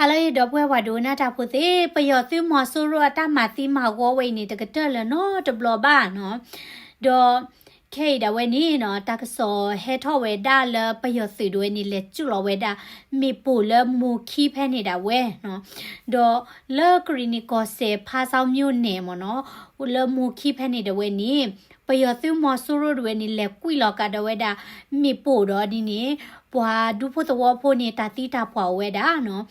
အလီၢ်အံၤ ဒီပုၢ်ဝဲၢ်ပှၤဒိကနၣ်တၢ်ဖိသ့ၣ်, ပယီၤသုးမီၤစိရိၤအတၢ်မၤသံမၤဂီၤဝဲအံၤန့ၣ် တကတၢၢ်လၢၤနီတဘျီဘၣ်နီၤ. ဒီးခဲအံၤဒၣ်ဝဲန့ၣ်နီၤ, တၢ်ကစီၣ်ဟဲထီၣ်ဝဲဒၣ်လၢပယီၤသုးဒၣ်ဝဲန့ၣ် လဲၤစုၣ်လီၤဝဲဒၣ် မ့ၣ်ပိၢ်လၢမိၢ်ခံဖဲန့ၣ်ဒၣ်ဝဲနီၤ. ဒီးလၢကရံၣ်နံၣ်ကီၢ်စဲၣ် ဖါစီၤမိၣ်နဲၣ်မ့ၢ်နီၤ, လၢမိၢ်ခံဖဲန့ၣ်ဒၣ်ဝဲန့ၣ် ပယီၤသုးမီၤစိရိၤဒၣ်ဝဲန့ၣ် လဲၤကွံာ်လီၤကဒီးဝဲဒၣ် မ့ၣ်ပိၢ်ဒီးဒ်န့ၣ် ပှၤဒူဖိသဝီဖိန့ၣ် တၢ်သံတၢ်ပှၢ်အိၣ်ဝဲဒၣ်နီၤ.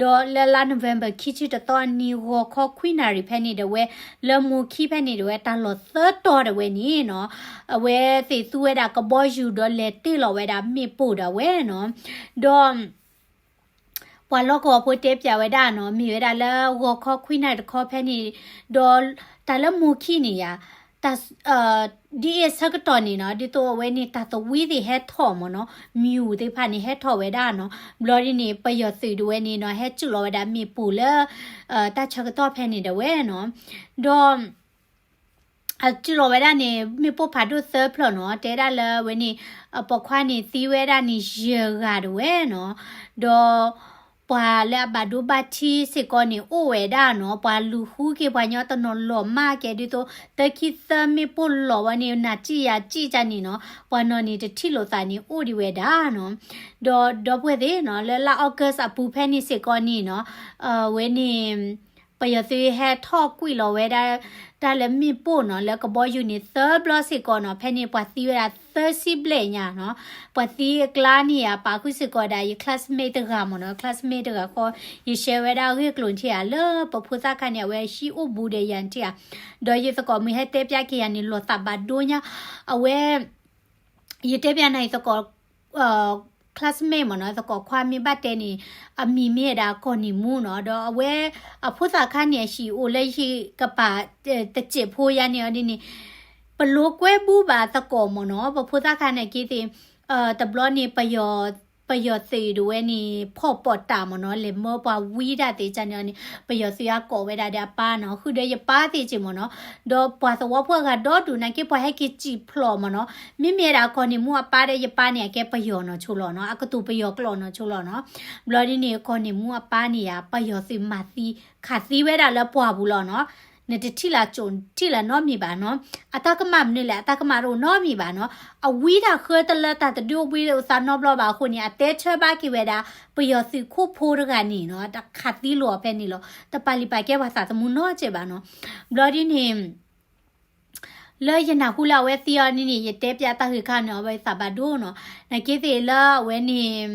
ဒီးလၢလါ November ခံဆံတသီအနံၤ ဂီၤခီခွံနၣ်ရံၣ်ဖဲန့ၣ်ဒၣ်ဝဲ လၢမိၢ်ခံဖဲန့ၣ်ဒၣ်ဝဲ တၢ်လီၢ်သၢတီၤဒၣ်ဝဲန့ၣ်နီၤ, အဝဲသ့ၣ်သူဝဲဒၣ်ကဘီယူၤဒီးလဲၤတ့ၢ်လီၤဝဲဒၣ်မ့ၣ်ပိၢ်ဒၣ်ဝဲနီၤ. ဒီး ပှၤလီၢ်ကဝီၤဖိတဲပၠးဝဲဒၣ်နီၤ, မ့ၢ်ဝဲဒၣ်လၢဂီၤခီခွံနၣ်ရံၣ်တခီဖဲန့ၣ်, ဒီးတၢ်လၢမိၢ်ခံန့ၣ်ယါ, တၢ် ဒ်အံၤဆၢကတီၢ်န့ၣ်နီၤ, ဒ်သိးအဝဲန့ၣ် တၢ်သဝံသ့ၣ်ဟဲထီၣ်မ့ၢ်နီၤ, မံၤသ့ၣ်တဖၣ်န့ၣ်ဟဲထီၣ်ဝဲဒၣ်နီၤ. ဘျီဒ်န့ၣ် ပယီၤသုးဒၣ်ဝဲန့ၣ်နီၤ, ဟဲစုၣ်လီၤဝဲဒၣ်မ့ၣ်ပိၢ်လၢ တၢ်ဆၢကတီၢ်ဖဲန့ၣ်ဒၣ်ဝဲနီၤ. ဒီး အစုၣ်လီၤဝဲဒၣ်န့ၣ် မ့ၣ်ပိၢ်ဖးဒိၣ်သၢဖျၢၣ်နီၤ, တဲဒၣ်လၢဝဲန့ၣ် အပိာ်ခွါန့ၣ်သံဝဲဒၣ်န့ၣ် ယဲၢ်ဂၤဒၣ်ဝဲနီၤ. ဒီးပှၤလၢအဘၣ်ဒိဘၣ်ထံးစ့ၢ်ကီးန့ၣ် အိၣ်ဝဲဒၣ်နီၤ, ပှၤလူၤဃုက့ၤပှၤညီတနီၤလီၤမၢ်ကဲဒ်သိး သၢခံသၢမ့ၣ်ပိၢ်လီၤဝဲန့ၣ် နၤစံၣ်ယၤစံၣ်ကန့ၣ်နီၤ, ပှၤနီၤန့ၣ်တထံၣ်လိာ်သးန့ၣ်အိၣ်ဒံးဝဲဒၣ်နီၤ. ဒီးဒီပုၢ်ဝဲၢ်သ့ၣ်နီၤ, လၢလါ August အပူၤဖဲန့ၣ်စ့ၢ်ကီးန့ၣ်နီၤ, ဝဲန့ၣ် ပယီၤသုးဟဲထီၣ်ကွံာ်လီၤဝဲဒၣ် တၢ်လၢမ့ၣ်ပိၢ်နီၤ, လၢကဘီယူၤန့ၣ်သၢဘျီစ့ၢ်ကီးနီၤ, ဖဲန့ၣ်ပှၤသံဝဲဒၣ်သၢဆံဘျဲၣ်ညါနီၤ. ပှၤသံအကျါန့ၣ်ဧါ ပာ်ဃုာ်စ့ၢ်ကီးဒၣ် ယ classmate တဂၤမ့ၢ်နီၤ, classmate တဂၤဃီ, ယ share ဝဲဒၣ်အဂ့ၢ်အကျိၤထံဧါ, လၢပဖိသၣ်ခါန့ၣ် အဝဲဟံၣ်အိၣ်ဘူးဒီးယၤထံဧါ, ဒီးယသကိးမုၣ်ဟဲတဲပၠးက့ၤယၤန့ၣ် လီၤသးဘၣ်ဒိညါ, အဝဲ ယတဲပၠးနၤ ယသကိး classmate မ့ၢ်နီၤ, သကိးခွါမ့ၢ်ဘၣ်တဲန့ၣ် အမံၤမ့ၢ်ဝဲဒၣ်ကီၢ်နံၣ်မူနီၤ, ဒီးအဝဲအဖိသၣ်ခါန့ၣ် အဟံၣ်အိၣ်လၢယဟံၣ်ကပၤ တစဲးဖိယါန့ၣ်အီၤဒ်န့ၣ်, ပလိာ်ကွဲဘူးဘၣ်သကိးမ့ၢ်နီၤ, ပဖိသၣ်ခါန့ၣ်က့သ့ၣ်, တဘျီန့ၣ် ပယီၤသုးဒၣ်ဝဲန့ၣ် ဖီၣ်ပီၣ်တၢ်မ့ၢ်နီၤ, လဲၤမၢပှၤဝံဒၣ်သ့ၣ်ကန့ၣ်အီၤန့ၣ် ပယီၤသုးအကိးဝဲဒၣ်ဒီးအပၢ်နီၤ, ဃုာ်ဒီးယပၢ်သ့ၣ်က့မ့ၢ်နီၤ, ဒီးပှၤသဝီဖိအဂၤဒီဒူၣ်န့ၣ်က့ ပှၤဟဲက့ၤစံၣ်ဖျိးမ့ၢ်နီၤ, မ့မ့ၢ်ဝဲဒၣ်ကီၢ်နံၣ်မူအပၢ်ဒီးယပၢ်န့ၣ် အကဲပယီၤနီၢ်ဆိလီၤနီၤ, အကတိၤပယီၤကျိာ်နီၢ်ဆိလီၤနီၤ, ဘျီဒ်န့ၣ် ကီၢ်နံၣ်မူအပၢ်န့ၣ်ဧါ ပယီၤသုးမၤသံ ခးသံဝဲဒၣ်လၢပှၢ်ပူၤလီၤနီၤ, နတထံၣ်လၢၤကၠိၣ် ထံၣ်လၢၤနီတမံၤဘၣ်နီၤ, အတၢ်ကမၣ်မနုၤလဲၣ် အတၢ်ကမၣ်တအိၣ်နီတမံၤဘၣ်နီၤ, အဝံဒၣ်ဃၢတလၢတၢ်တဒုးအိၣ်ဘှံးအိၣ်သါနီတဘျီဘၣ်အဃိန့ၣ် အတဲဆၢဘၣ်က့ၤဝဲဒၣ် ပယီၤသုးခိၣ်ဖိတဂၤန့ၣ်နီၤ, တခးသံလိာ်အီၤဖဲန့ၣ်လီၤ, တပာ်လုၢ်ပာ်ကဲပှၤသးသမူနီတစဲးဘၣ်နီၤ, ဘျီဒ်န့ၣ် လၢယနၢ်ဟူလၢအဝဲသံအီၤန့ၣ်န့ၣ် ယတဲပၠးတၢ်ဂ့ၢ်ခါန့ၣ် အဝဲသးဘၣ်ဒိနီၤ, နာ်က့သ့ၣ်လၢအဝဲန့ၣ်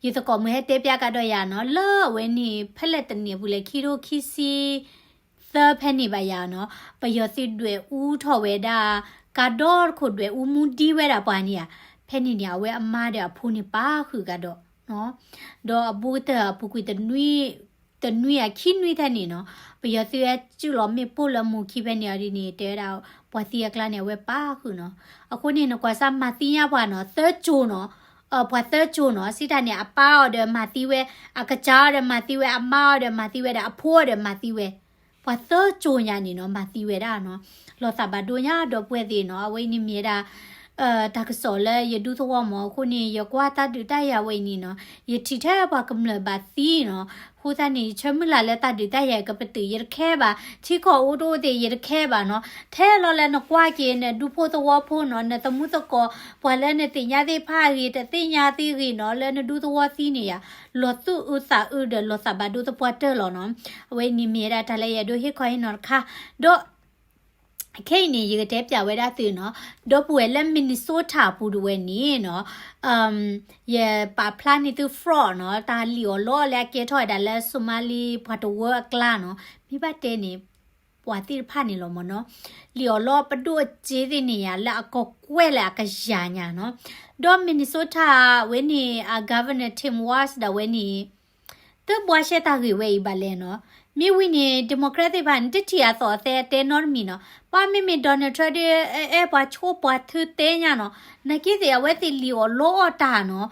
ယသကိးမုၣ်ဟဲတဲပၠးကဒီးယၤနီၤ, လၢအဝဲန့ၣ် ဖဲလဲၣ်တနံၣ်အပူၤလဲၣ် ခံထိခံဆံသၢဖဲန့ၣ်ဘၣ်ယၤနီၤ, ပယီၤသုးဒွဲၣ်အူထီၣ်ဝဲဒၣ် ကါဒီတခိၣ်ဒွဲၣ်အူမူဒံဝဲဒၣ်ပှၤန့ၣ်ဧါ, ဖဲန့ၣ်န့ၣ် အဝဲအမါဒီးအဖိန့ၣ်ပာ်ဃုာ်ကဒီး ဒီးအဘူးကတၢၢ်အပူၤကွံာ်တနွံ တနွံဧါခံနွံထဲန့ၣ်နီၤ, ပယီၤသုးဟဲစုၣ်လီၤမ့ၣ်ပိၢ်လၢမိၢ်ခံဖဲန့ၣ်အီၤဒ်န့ၣ် တဲဝဲဒၣ် ပှၤသံအကျါန့ၣ် အဝဲပာ်ဃုာ်နီၤ, အဃိန့ၣ် နကွၢ်စၢ်မၤသံညါပှၤနီၤ သၢကၠိနီၤ, ပှၤသၢကၠိနီၤ, စံးတၢ်န့ၣ် အပၢ်အီၤဒီးမၤသံဝဲ, အကစၢ်အီၤဒီးမၤသံဝဲ, အမါအီၤဒီးမၤသံဝဲဒီး အဖိအီၤဒီးမၤသံဝဲ, ပှၤသၢကၠိညါန့ၣ်နီၤ မၤသံဝဲဒၣ်နီၤ, လီၤသးဘၣ်ဒိညါဒီပုၢ်ဝဲၢ်သ့ၣ်နီၤ, အဝဲအံၤန့ၣ်မ့ၢ်ဝဲဒၣ် တၢ်ကစီၣ်လၢယဒူသဝီမ့ၢ်အဃိန့ၣ် ယကွၢ်တၢ်ဒုးတၢ်ယၤဝဲအံၤန့ၣ်နီၤ, ယထံၣ်ထဲပှၤကမျၢၢ်ဘၣ်သံနီၤ, အဃိသတးန့ၣ် ယဆၢမုၢ်လၢ်လၢတၢ်ဒုးတၢ်ယၤကပတုာ် ယတခဲဘၣ်, ထံကီၢ်အိၣ်တအိၣ်သ့ၣ် ယတခဲဘၣ်နီၤ, ထဲလီၤလၢနကွၢ်က့ၤ နဒူဖိသဝီဖိနီၤ, နသမူသကိး ပှၤလၢနသ့ၣ်ညါသ့ၣ်တဖၣ်အဂ့ၢ် တသ့ၣ်ညါသ့ၣ်ဂ့ၢ်နီၤ, လၢနဒူသဝီသံန့ၣ်ယါ, လီၤသူၣ်အုးသးအုးဒီးလီၤသးဘၣ်ဒိသပှၢ်တၢၢ်လီၤနီၤ, အဝဲအံၤန့ၣ်မ့ၢ်ဝဲဒၣ်တၢ်လၢယအဲၣ်ဒိးဟ့ၣ်ခီဟ့ၣ်နီၤတခါ, ဒီး ခဲအံၤန့ၣ် ယကတဲပၠးဝဲဒၣ်သုနီၤ, ဒီပုၢ်ဝဲၢ်လၢ Minnesota အပူၤဒၣ်ဝဲန့ၣ်နီၤ, ယပာ်ဖျါန့ၢ်သု fraud နီၤ, တၢ်လံၣ်အီၣ်လီအီၣ်လၢအကဲထီၣ်ဝဲဒၣ်လၢ Somali ပှၤတဝၢအကျါနီၤ, မ့ၢ်ဘၣ်တဲန့ၣ် ပှၤသ့ၣ်တဖၣ်န့ၣ်လီၤမ့ၢ်နီၤ, လံၣ်အီၣ်လီအီၣ်ပဒိၣ်အစ့သ့ၣ်န့ၣ်ယါ လၢအကီၢ်ကွဲၢ်လၢအကယၤညါနီၤ, ဒီး Minnesota ဝဲန့ၣ် အ Governor Tim Walz ဒၣ်ဝဲန့ၣ် တဘှါရှဲတၢ်ဂ့ၢ်ဝဲအံၤဘၣ်လဲၣ်နီၤ, မ့ၢ်ဝံၤန့ၣ် Democrat သ့ၣ်တဖၣ်န့ၣ် တထံၣ်အသီၣ်အသဲအတဲနီတမံၤနီၤ, ပှၤမ့မ့ၢ် Donald Trump ဒ် အဲၣ်ပှၤဆိပှၤထုတဲညါနီၤ, နာ်က့သ့ၣ်အဝဲသ့ၣ်လံၣ်အီၣ်လီအီၣ်တၢ်နီၤ,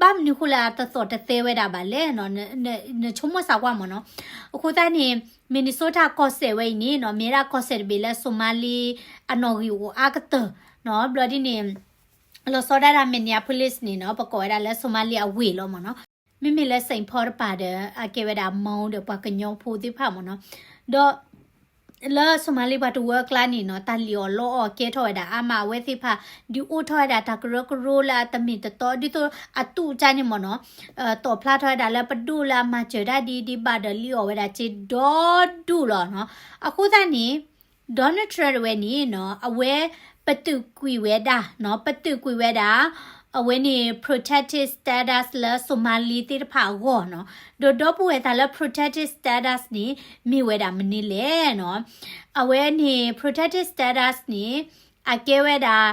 ဘၣ်မနုၤဃိလၢအတသီၣ်တသဲဝဲဒၣ်ဘၣ်လဲၣ်နီၤ, နဆိကမိၣ်စၢ်ကွၢ်မ့ၢ်နီၤ, အဃိသတးန့ၣ် Minnesota ကီၢ်စဲၣ်ဝဲအံၤန့ၣ်နီၤ, မ့ၢ်ဝဲဒၣ်ကီၢ်စဲၣ်တဘ့ၣ်လၢ Somali အနီၣ်ဂံၢ်အိၣ်အါကတၢၢ်နီၤ, ဘျီဒ်န့ၣ် လီၤဆီဒၣ်တၢ် Minneapolis န့ၣ်နီၤ, ပကိးဝဲဒၣ်လၢ Somali အဝ့ၢ်လီၤမ့ၢ်နီၤ. မ့မ့ၢ်လၢ Saint Paul တပၤဒီး အကဲဝဲဒၣ် Mon ဒီးပှၤကညီဖိသ့ၣ်တဖၣ်မ့ၢ်နီၤ, ဒီး လၢ Somali ပှၤတဝၢအကျါန့ၣ်နီၤ တၢ်လံၣ်အီၣ်လီအီၣ်ကဲထီၣ်ဝဲဒၣ်အါမး အဝဲသ့ၣ်တဖၣ် ဒုးအိၣ်ထီၣ်ဝဲဒၣ်တၢ်ကရၢကရိလၢအတမ့ၢ်တတီ ဒ်သိးအတူၢ်ကါန့ၣ်မ့ၢ်နီၤ, တီၣ်ဖျါထီၣ်ဝဲဒၣ်လၢပဒိၣ်လၢအမၤစၢၤတၢ်ဒ်ဒ်ဘၣ်ဒီး လံၣ်အီၣ်ဝဲဒၣ်စ့ဒီဒူၣ်လီၤနီၤ. အဃိသတးန့ၣ် Donald Trump တဝဲန့ၣ်နီၤ အဝဲပတုာ်ကွံာ်ဝဲဒၣ်နီၤ ပတုာ်ကွံာ်ဝဲဒၣ် အဝဲန့ၣ် protected status လၢ Somali သ့ၣ်တဖၣ်အဂီၢ်နီၤ, ဒီးဒီပုၢ်ဝဲၢ်တၢ်လၢ protected status န့ၣ် မ့ၢ်ဝဲဒၣ်မနုၤလဲၣ်နီၤ. အဝဲန့ၣ် protected status န့ၣ် အကဲဝဲဒၣ်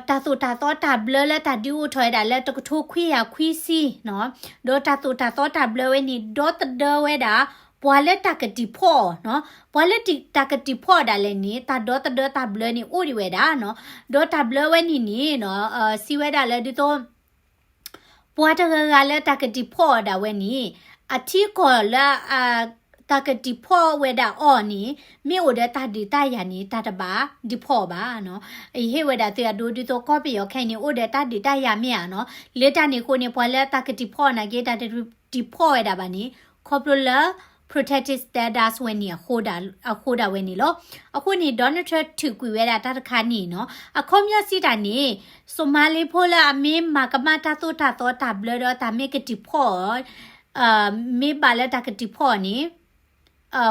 တၢ်သိၣ်တၢ်သီတၢ်ဘျၢလၢတၢ်ဒုးအိၣ်ထီၣ်ဝဲဒၣ်လၢတကထိခွံကယၤခွံဆံနီၤ, ဒီးတၢ်သိၣ်တၢ်သီတၢ်ဘျၢဝဲန့ၣ် ဒီသဒၢဝဲဒၣ် ပှၤလၢတၢ်ကတံာ်ဖီၣ်အီၤနီၤ, ပှၤလၢတၢ်ကတံာ်ဖီၣ်အီၤဒၣ်လဲာ်န့ၣ် တၢ်ဒီသဒၢတၢ်ဘျၢန့ၣ်အိၣ်ဒံးဝဲဒၣ်နီၤ, ဒီးတၢ်ဘျၢဝဲန့ၣ်န့ၣ်နီၤ စံးဝဲဒၣ်လၢဒ်သိး ပှၤတဂၤဂၤလၢတၢ်ကတံာ်ဖီၣ်အီၤဒၣ်ဝဲန့ၣ် အထံကီၢ်လၢ တၢ်ကတံာ်ဖီၣ်ဝဲဒၣ်အီၤန့ၣ် မ့ၢ်အိၣ်ဒီးတၢ်ဒုးတၢ်ယၤန့ၣ် တၢ်တဘၣ်ဒံးဖီၣ်အီၤဘၣ်နီၤ. ယဟ့ၣ်ဝဲဒၣ်သုအဒိဒ်သိးကီၢ်ပယီၤခဲအံၤန့ၣ် အိၣ်ဒီးတၢ်ဒုးတၢ်ယၤမ့ၢ်ဧါနီၤ. လၢတၢ်န့ၣ်အဃိန့ၣ် ပှၤလၢတၢ်ကတံာ်ဖီၣ်အီၤနာ်က့ တၢ်တတံာ်ဖီၣ်ဝဲဒၣ်ဘၣ်န့ၣ် ခီဖျိလၢ protected status ဝဲန့ၣ် အဃိဒၣ်ဝဲန့ၣ်လီၤ. အဃိန့ၣ် Donald Trump ထုးကွံာ်ဝဲဒၣ်တၢ်တခါန့ၣ်နီၤ အခီပညီစံးတၢ်န့ၣ် Somali ဖိလၢအမ့ၢ်မၤကမၣ်တၢ်သိၣ်တၢ်သီတၢ်ဘျၢဒီးတၢ်မ့ၢ်ကတံာ်ဖီၣ်အီၤ မ့ၢ်ဘၣ်လၢတၢ်ကတံာ်ဖီၣ်အီၤန့ၣ်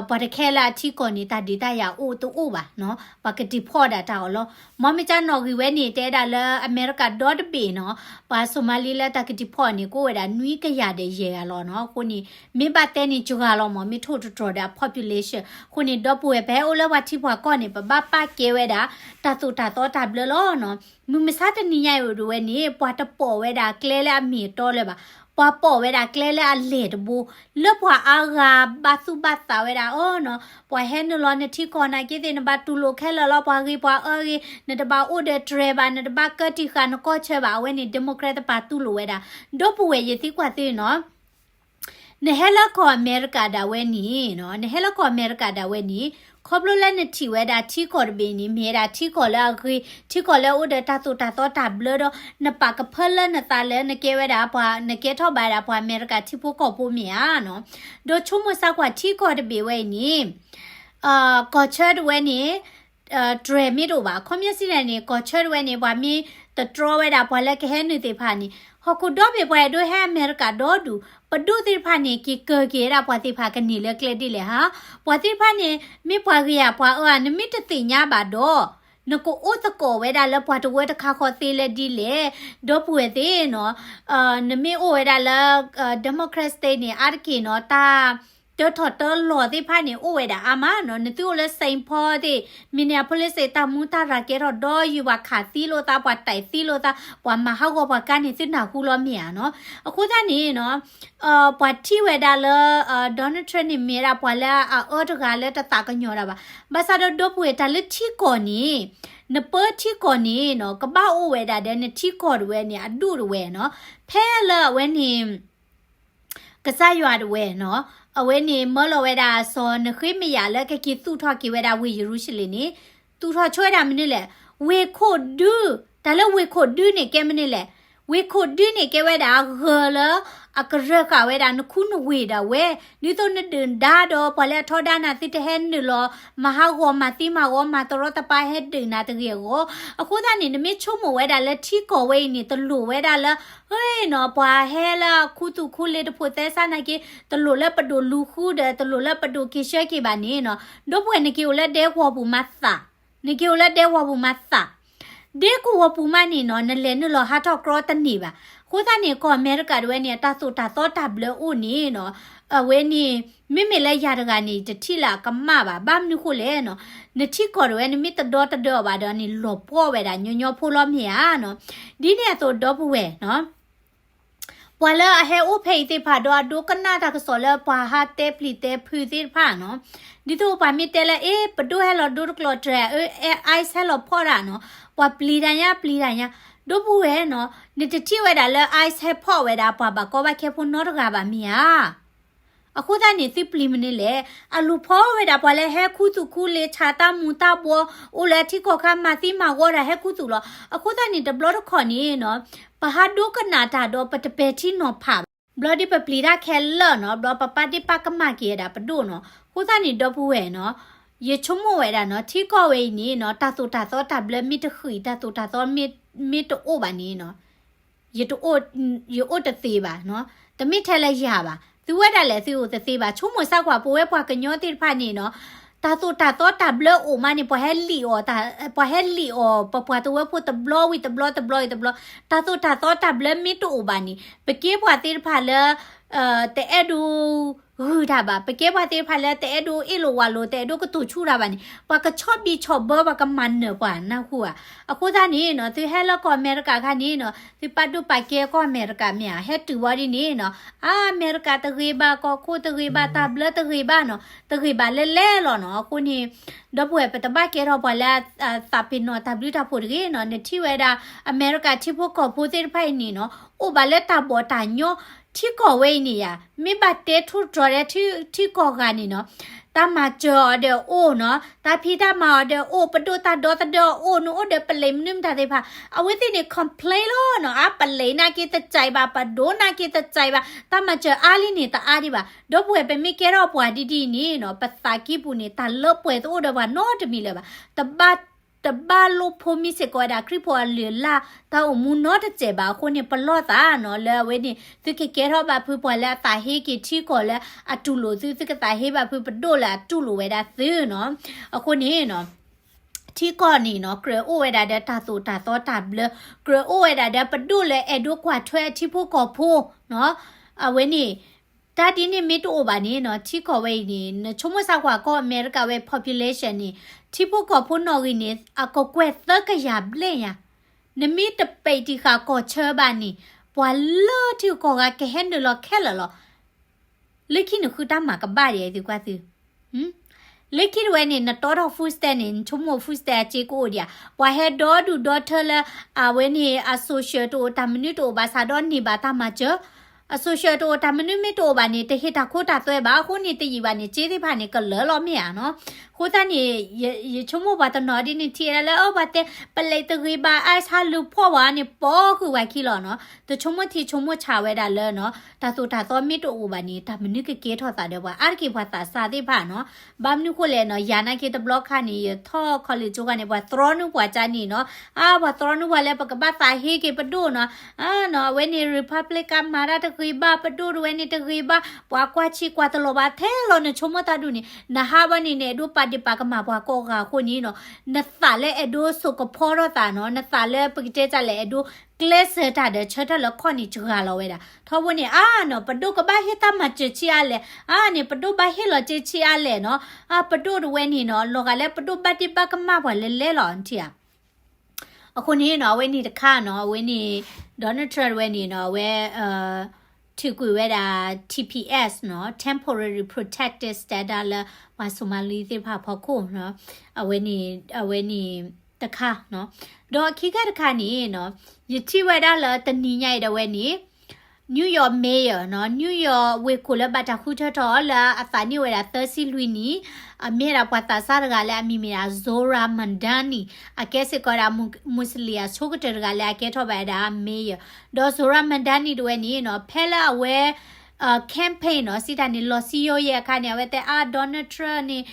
ပှၤတခဲလၢအထံကီၢ်န့ၣ် တၢ်ဒုးတၢ်ယၤအိၣ်တအိၣ်ဘၣ်နီၤ, ပှၤကတံာ်ဖီၣ်ဒၣ်တၢ်အီၤလီၤ. မ်မ့ၢ်ကနီၣ်ဂံၢ်ဝဲန့ၣ် တဲဒၣ်လၢအမဲရကၤဒီတဘ့ၣ်နီၤ ပှၤ Somali လၢတၢ်ကတံာ်ဖီၣ်အီၤန့ၣ် ကအိၣ်ဝဲဒၣ်နွံကယၤဒီးယဲၢ်ဂၤလီၤနီၤ. အဃိန့ၣ် မ့ၢ်ဘၣ်တဲန့ၣ်စှၤလီၤမး မ့ၢ်ထိၣ်တတြီၤဒီးအ population. အဃိန့ၣ် ဒီပုၢ်ဝဲၢ် ပဟဲအိၣ်လၢပှၤထံပှၤကီၢ်န့ၣ် ပဘၣ်ပာ်ကဲဝဲဒၣ် တၢ်သိၣ်တၢ်သီတၢ်ဘျၢလီၤနီၤ. မုၢ်မဆါတနံၤညါအံၤအိၣ်ဒၣ်ဝဲန့ၣ် ပှၤတပိာ်ဝဲဒၣ်ကျဲလၢအမ့ၢ်အတီလၢၤဘၣ်. ပှၤပိာ်ဝဲဒၣ်ကျဲလၢအလဲၢ်တဘိ လၢပှၤအါဂၤဘၣ်သူၣ်ဘၣ်သးဝဲဒၣ်အီၤနီၤ. ပှၤဟဲနုာ်လီၤနထံကီၢ်နာ်က့သ့ၣ် နဘၣ်တူၢ်လိာ်ခဲလၢာ်လီၤ ပှၤဂ့ၤပှၤအၢဂ့ၤ နတဘၣ်အိၣ်ဒီးတြဲၤဘၣ် နတဘၣ်ကၢတံာ်ဃာ်နကီၢ်ဆၢဘၣ်. အဝဲန့ၣ် Democrat တပၤတူၢ်လိာ်ဝဲဒၣ်. ဒီပုၢ်ဝဲၢ် ယသံကွၢ်သုနီၤ နဟဲလၢကီၢ်အမဲရကၤဒၣ်ဝဲန့ၣ်နီၤ နဟဲလၢကီၢ်အမဲရကၤဒၣ်ဝဲန့ၣ် ခီဖျိလၢနထံၣ်ဝဲဒၣ်ထံကီၢ်တဘ့ၣ်န့ၣ် မ့ၢ်ဝဲဒၣ်ထံကီၢ်လၢအဂ့ၤ ထံကီၢ်လၢအအိၣ်ဒီးတၢ်သိၣ်တၢ်သီတၢ်ဘျၢဒီး နပာ်ကဖၢလၢနသးလၢနကဲဝဲဒၣ်ပှၤ နကဲထီၣ်ဘၣ်ဝဲဒၣ်ပှၤအမဲရကၤထံဖိကီၢ်ဖိမ့ၢ်ဧါနီၤ. ဒီးဆိကမိၣ်စၢ်ကွၢ်ထံကီၢ်တဘ့ၣ်ဝဲအံၤန့ၣ် ကီၢ်ဆၢတဝဲန့ၣ် တြဲၤမ့ၢ်တအိၣ်ဘၣ် ခီပညီစံးန့ၣ် ကီၢ်ဆၢတဝဲန့ၣ် ပှၤမ့ၢ်တတြီဝဲဒၣ်ပှၤလၢကဟဲနုာ်သ့ၣ်တဖၣ်န့ၣ် ဟီၣ်ခိၣ်ဒီဘ့ၣ်ပှၤအဲၣ်ဒိးဟဲအမဲရကၤဒီဒူၣ် ပဒိၣ်သ့ၣ်တဖၣ်န့ၣ် က့ၤကၢၤက့ၤဝဲဒၣ်ပှၤသ့ၣ်တဖၣ်ကန့ၢ်လၢကျဲဒ်လဲၣ်ဧါ. ပှၤသ့ၣ်တဖၣ်န့ၣ် မ့ၢ်ပှၤဂ့ၤဧါပှၤအၢဧါ နမ့ၢ်တသ့ၣ်ညါဘၣ်ဒီး နကအိၣ်သကိးဝဲဒၣ်လၢပှၤတဝၢတခါဃီသ့လၢဒ်လဲၣ် ဒီပုၢ်ဝဲၢ်သ့ၣ်နီၤ. နမ့ၢ်အိၣ်ဝဲဒၣ်လၢ Democrat State န့ၣ် အါတက့ၢ်နီၤ တၢ်တၢထီၣ်တၢလီၤသ့ၣ်တဖၣ်န့ၣ် အိၣ်ဝဲဒၣ်အါမးနီၤ. နသုအိၣ်လၢ Saint Paul သ့ၣ် Minneapolis သ့ၣ် တၢ်မူတၢ်ရၤကဲထီၣ်ဒီးယုၢ် ပှၤခးသံလိာ်သး ပှၤတဲာ်သံလိာ်သး ပှၤမၤဟးဂီၤပှၤကါန့ၣ် သုနၢ်ဟူလီၤမ့ၢ်ဧါနီၤ. အဃိသတးန့ၣ်နီၤ ပှၤထံၣ်ဝဲဒၣ်လၢ Donald Trump န့ၣ် မ့ၢ်ဝဲဒၣ်ပှၤလၢအအၢတဂၤလၢတသးကညီၤတၢ်ဘၣ်. ဘၣ်ဆၣ်ဒီးဒီပုၢ်ဝဲၢ် တၢ်လၢထံကီၢ်န့ၣ် နပၢထံကီၢ်န့ၣ်နီၤ ကဘၣ်အိၣ်ဝဲဒၣ်ဒီးနထံကီၢ်တဝဲန့ၣ် အဒူၣ်တဝဲနီၤ. ဖဲလၢအဝဲန့ၣ် ကစၢ်ယွၤတဝဲနီၤ အဝဲန့ၣ်မၢလီၤဝဲဒၣ်စီၤနဃ့မယၤလၢကက့ၤသူၣ်ထီၣ်က့ၤဝဲဒၣ်ဝ့ၢ်ယရူၤၡလ့ၣ်န့ၣ် သူၣ်ထီၣ်ဆိဝဲဒၣ်မနုၤလဲၣ်. ဝ့ၢ်ခိၣ်ဒု တၢ်လၢဝ့ၢ်ခိၣ်ဒုန့ၣ်ကဲမနုၤလဲၣ်. ဝ့ၢ်ခိၣ်ဒုန့ၣ်ကဲဝဲဒၣ်ဂၢၤလၢ အကရၢဃာ်ဝဲဒၣ်နခူနဝ့ၢ်ဒၣ်ဝဲ ဒ်သိးနဒုၣ်ဒါဒီးပှၤလၢအထီဒါနၤသုတဟဲနုာ်လီၤ မၤဟးဂီၤမၤသံမၤဝီမၤတရီတပါဟဲဒုၣ်နၤတဂ့ၤအဂီၢ်. အဃိသတးန့ၣ် နမ့ၢ်ဆိကမိၣ်ဝဲဒၣ်လၢထံကီၢ်ဝဲအံၤန့ၣ် တလိၣ်ဝဲဒၣ်လၢ ဟ့ၣ်နီၤ ပှၤဟဲလၢခူသူၣ်ခူလ့တဖိးသဲစးနာ်က့ တလိၣ်လၢပဒိၣ်လူၤဃုဒီး တလိၣ်လၢပဒိၣ်က့ၤဆှၢက့ၤဘၣ်န့ၣ်နီၤ ဒီပုၢ်ဝဲၢ် နက့ၤအိၣ်လၢဒဲကဝီၤပူၤမၤသး, နက့ၤအိၣ်လၢဒဲကဝီၤပူၤမၤသး. ဒဲကဝီၤပူၤမးန့ၣ်နီၤ နလဲၤနုာ်လီၤဟးထီၣ်ကြီတန့ၢ်ဘၣ်. အဃိသတးန့ၣ် ကီၢ်အမဲရကၤတဝဲန့ၣ် အတၢ်သိၣ်တၢ်သီတၢ်ဘျၢအိၣ်န့ၣ်နီၤ အဝဲန့ၣ် မ့မ့ၢ်လၢယၤတဂၤန့ၣ် တထံၣ်လၢအကမၣ်ဘၣ်. ဘၣ်မနုၤဃိလဲၣ်နီၤ နထံကီၢ်တဝဲ နမ့ၢ်တဒီတဒၢအီၤဘၣ်ဒီးန့ၣ် လီၤပှီၢ်ဝဲဒၣ်ညီညီဖိလီၤမ့ၢ်ဧါနီၤ. ဒ်န့ၣ်အသိးဒီပုၢ်ဝဲၢ်နီၤ ပှၤလၢအဟဲအိၣ်ဖဲအံၤသ့ၣ်တဖၣ်ဒီး အဒိကနၣ်တၢ်ကစီၣ်လၢပှၤဟးတဲပျံၤတဲဖုးသ့ၣ်တဖၣ်နီၤ, ဒ်သိးပှၤမ့ၢ်တဲလၢ အ့ ပဒိၣ်ဟဲလီၤဒိတကျိးတြဲၤ အ ICE ဟဲလီၤဖီၣ်တၢ်နီၤ, ပှၤပျံၤတၢ်ညါ ပျံၤတၢ်ညါ, ဒီပုၢ်ဝဲၢ်နီၤ, နတထံၣ်ဝဲဒၣ်လၢ ICE ဟဲဖီၣ်ဝဲဒၣ်ပှၤဘၣ်ကီဘၣ်ခဲဖိနီတဂၤဘၣ်မ့ၢ်ဧါ. အဃိသတးန့ၣ် သုပျံၤမနုၤလဲၣ်, အလူၤဖီၣ်ဝဲဒၣ်ပှၤလၢဟဲခူသူၣ်ခူလ့ဆးတၢ်မူၤတၢ်ဘှီး, အိၣ်လၢအထံကီၢ်ခါမၤသံမၤဝီတၢ်ဟဲခူသူၣ်လီၤ. အဃိသတးန့ၣ် တဘျီတခီၣ်န့ၣ်နီၤ, ပဟးဒိကနၣ်တၢ်ဒီးပတပဲာ်ထံနီၤဖးဘၣ် ဘျီဒ်ပပျံၤတၢ်ခဲလၢာ်နီၤ, ဘျီပပာ်ဒ့ၣ်ပာ်ကမၣ်က့ၤဝဲဒၣ်ပဒိၣ်နီၤ. အဃိသတးန့ၣ် ဒီပုၢ်ဝဲၢ်နီၤ, ယဆိကမိၣ်ဝဲဒၣ်နီၤ, ထံကီၢ်ဝဲအံၤန့ၣ်နီၤ, တၢ်သိၣ်တၢ်သီတၢ်ဘျၢမ့ၢ်တဃံး, တၢ်သိၣ်တၢ်သီမ့ၢ်, မ့ၢ်တအိၣ်ဘၣ်န့ၣ်နီၤ, ယတအိၣ်, ယအိၣ်တသ့ဘၣ်နီၤ. တမ့ၢ်ထဲလၢယၤဘၣ်, သုဝဲဒၣ်လဲာ်သုအိၣ်တသ့ဘၣ်. ဆိကမိၣ်စၢ်ကွၢ် ပဝဲပှၤကညီသ့ၣ်တဖၣ်န့ၣ်နီၤ, တၢ်သိၣ်တၢ်သီတၢ်ဘျၢအိၣ်မးန့ၣ် ပှၤဟဲလံၣ်အီၤ, ပှၤဟဲလံၣ်အီၤ ပပှၤတဝၢဖိတဘျီဝံၤတဘျီ တဘျီဝံၤတဘျီ. တၢ်သိၣ်တၢ်သီတၢ်ဘျၢမ့ၢ်တအိၣ်ဘၣ်န့ၣ် ပကဲပှၤသ့ၣ်တဖၣ်လၢ တအဲၣ်ဒိးဂုာ်တၢ်ဘၣ်, ပကဲပှၤသ့ၣ်တဖၣ်လၢတအဲၣ်ဒိးအ့ၣ်လိာ်ဝးလိာ် တအဲၣ်ဒိးကတိၤဆူၣ်တၢ်ဘၣ်န့ၣ် ပှၤကဆီၣ်ဘံၣ်ဆီၣ်ဘၢ ပှၤကမၤနၢၤပှၤနၢ်ဟူဧါ. အဃိသတးန့ၣ်နီၤ, သုဟဲလၢကီၢ်အမဲရကၤခါန့ၣ်နီၤ, သုပာ်ဒိၣ်ပာ်ကဲကီၢ်အမဲရကၤမ့ၢ်ဧါ, ဟဲတုၤဝံၤဒ်န့ၣ်နီၤ, အါ အမဲရကၤတဂ့ၤဘၣ်, ကီၢ်ခိၣ်တဂ့ၤဘၣ်, တၢ်ဘျၢတဂ့ၤဘၣ်နီၤ, တဂ့ၤဘၣ်လဲၣ်လဲၣ်လီၤနီၤ. အဃိန့ၣ် ဒီပုၢ်ဝဲၢ် ပတဘၣ်ကဲထီၣ်ပှၤလၢ သးပ့ၤနီၣ်တၢ်ဘျုးတၢ်ဖှိၣ်တဂ့ၤနီၤ. နထံၣ်ဝဲဒၣ် အမဲရကၤထံဖိကီၢ်ဖိသ့ၣ်တဖၣ်အံၤန့ၣ်နီၤ, အိၣ်ဘၣ်လၢတၢ်ဘီၣ်တၢ်ညီ, ထံကီၢ်ဝဲအံၤန့ၣ်ယါ, မ့ၢ်ဘၣ်တဲထူးတြီၤဒီး ထံကီၢ်ဂၤန့ၣ်နီၤ, တၢ်မၤစၢၤအီၤဒီးအိၣ်နီၤ, တၢ်ဖံးတၢ်မၤအီၤဒီးအိၣ်, ပဒိၣ်တၢ်ဒီသဒၢအီၤအိၣ်, နအိၣ်ဒီးပလံးမနုၤမတၤသ့ၣ်တဖၣ်, အဝဲသ့ၣ်န့ၣ် complain လီၤနီၤ, အါ ပလံးနာ်က့တစဲးဘၣ်, ပဒိၣ်နာ်က့တစဲးဘၣ်, တၢ်မၤစၢၤအါလံန့ၣ် တအါဒံးဘၣ်. ဒီပုၢ်ဝဲၢ် ပမ့ၢ်ကဲထီၣ်ပှၤဒ်ဒ်အံၤန့ၣ်နီၤ, ပသးကံၢ်ပူၤန့ၣ် တၢ်လၢပှဲၤတအိၣ်ဒီးပှၤနီတမံၤလၢၤဘၣ်. တဘၣ်, တဘၣ်လိၣ်ဖိးမံစ့ၢ်ကီးဝဲဒၣ် ခရံာ်ဖိအလုၢ်အလၢ် တၢ်အိၣ်မူနီတစဲးဘၣ်. အဃိန့ၣ် ပလီၢ်သးနီၤ, လၢအဝဲန့ၣ် သုကကဲထီၣ်ဘၣ်ဖုပှၤလၢအသးဟ့က့ၤထံကီၢ်လၢအတူၢ်လိာ်သု, သုကသးဟ့ဘၣ်ဖုပဒိၣ်လၢအတူၢ်လိာ်ဝဲဒၣ်သုနီၤ. အဃိန့ၣ်နီၤ ထံကီၢ်န့ၣ်နီၤ ကြၢးအိၣ်ဝဲဒၣ်ဒီးတၢ်သိၣ်တၢ်သီတၢ်ဘျၢ, ကြၢးအိၣ်ဝဲဒၣ်ဒီးပဒိၣ်လၢအဲၣ်ဒိးကွၢ်ထွဲအထံဖိကီၢ်ဖိနီၤ. အဝဲန့ၣ် တၢ်ဒ်န့ၣ်မ့ၢ်တအိၣ်ဘၣ်န့ၣ်နီၤ, ထံကီၢ်ဝဲအံၤန့ၣ် နဆိကမိၣ်စၢ်ကွၢ် ကီၢ်အမဲရကၤဝဲ population န့ၣ် ထံဖိကီၢ်ဖိနီၣ်ဂံၢ်န့ၣ် အကကွဲၢ်သၢကယၤဘျဲၣ်ညါ. နမ့ၢ်တပဲာ်တံၢ်ဃာ်ကီၢ်ဆၢဘၣ်န့ၣ် ပှၤလၢထံကီၢ်ဂၤကဟဲနုာ်လီၤခဲလၢာ်လီၤ. လၢခံနဃုတၢ်မၤကဘၣ်ဒံးသုကွၢ်သု လၢခံတဝဲန့ၣ် နတီထီၣ် food stamp န့ၣ် နဆိကမိၣ် food stamp အစ့ကအိၣ်ဒံးဧါ. ပှၤဟဲဒီဒူၣ်ဒီထၢလၢ အဝဲန့ၣ် အ social တအိၣ် တၢ်မနုၤတအိၣ်ဘၣ်ဆၣ်ဒီးန့ၢ်ဘၣ်တၢ်မၤစၢၤ, အ social တအိၣ် တၢ်မနုၤမ့ၢ်တအိၣ်ဘၣ်န့ၣ် တဟ့ၣ်တၢ်ခိတၢ်သွဲဘၣ်. အဃိန့ၣ် တယံာ်ဘၣ်န့ၣ် စ့သ့ၣ်တဖၣ်န့ၣ် ကလၢာ်လီၤမ့ၢ်ဧါနီၤ. အဃိသတးန့ၣ် ယဆိကမိၣ်ပှၤတနီၤဒ်န့ၣ်ထံၣ်ဒၣ်လၢ အၢ ပှၤတဲ ပလံးတဂ့ၤဘၣ် ice ဟးလူၤဖီၣ်ဝဲန့ၣ် ပိာ်ဃုာ်ဝဲခံလီၤနီၤ. တဆိကမိၣ်ထံဆိကမိၣ်ဆးဝဲဒၣ်လၢနီၤ တၢ်သိၣ်တၢ်သီမ့ၢ်တအိၣ်ဘၣ်န့ၣ် တၢ်မနုၤကကဲထီၣ်သးဒီးပှၤ အါတက့ၢ်ပှၤသးစၢ်သ့ၣ်တဖၣ်နီၤ. ဘၣ်မနုၤဃိလဲၣ်နီၤ ယၤနာ်က့တဘျီခါန့ၣ် ယထီၣ် college ကၠိခါန့ၣ် ပှၤတြီနုာ်ပှၤကၠါန့ၣ်နီၤ. အါ ပှၤတြီနုာ်ပှၤလၢပကဘၣ်သးဟ့က့ၤပဒိၣ်နီၤ. အါနီၤ အဝဲန့ၣ် Republican မၤတၢ်တဂ့ၤဘၣ် ပဒိၣ်တဝဲန့ၣ်တဂ့ၤဘၣ် ပှၤကွၢ်ဆံကွၢ်တလီၤဘၣ်ထဲလီၤ နဆိကမိၣ်တၢ်ဒူၣ်န့ၣ် နဟးဘၣ်န့ၣ် နအဲၣ်ဒိးပာ်ဒ့ၣ်ပာ်ကမၣ်ပှၤကိးဂၤအဃိန့ၣ်နီၤ နသးလၢအဲၣ်ဒိးစိာ်ကဖီထီၣ်သးနီၤ နသးလၢပကတဲတၢ်လဲၣ် အဲၣ်ဒိးကျဲးစၢးတၢ်ဒီးဆၢထၢၣ်လၢခီၣ်န့ၣ်စှၤလီၤဝဲဒၣ် ထီဘိန့ၣ် အါနီၤ ပဒိၣ်ကဘၣ်ဟ့ၣ်တၢ်မၤစၢၤဆံးအါလဲၣ် အါန့ၣ် ပဒိၣ်ဘၣ်ဟ့ၣ်လီၤစ့ဆံးအါလဲၣ်နီၤ အါ ပဒိၣ်တဝဲန့ၣ်နီၤ လီၤဂာ်လၢပဒိၣ်ဘၣ်ဒ့ၣ်ဘၣ်ကမၣ်ပှၤလဲၤလဲၤလီၤ နထံၣ်ဧါ အဃိန့ၣ်နီၤ အဝဲန့ၣ်တခါနီၤ အဝဲန့ၣ် Donald Trump တဝဲန့ၣ်နီၤ အဝဲ ထုးကွံာ်ဝဲဒၣ် T P S နီၤ temporary protected status လၢ ပှၤSomali သ့ၣ်တဖၣ်အဖီခိၣ်နီၤ အဝဲန့ၣ် အဝဲန့ၣ်တခါနီၤ ဒီးခံခါတခါန့ၣ်နီၤ ယထံၣ်ဝဲဒၣ်လၢတနံၤညါအံၤဒၣ်ဝဲန့ၣ် New York Mayor နီၤ New York ဝ့ၢ်ခိၣ်လၢဘၣ်တၢ်ဃုထၢထီၣ်လၢအသးန့ၢ်ဝဲဒၣ်သၢဆံလွံၢ်နံၣ် အမ့ၢ်ဒၣ်ပှၤသးစၢ်တဂၤလၢအမံၤမ့ၢ်ဒၣ် Zohran Mamdani အကဲစ့ၢ်ကီးဒၣ် Muslim အဆိကတၢၢ်တဂၤလၢအကဲထီၣ်ဘၣ်ဝဲဒၣ် Mayor ဒီး Zohran Mamdani တဝဲန့ၣ်နီၤ ဖဲလၢအဝဲ campaign နီၤ စံးတၢ်န့ၣ် လီၤစံယိယဲအခါန့ၣ် အဝဲတဲအါ Donald Trump န့ၣ်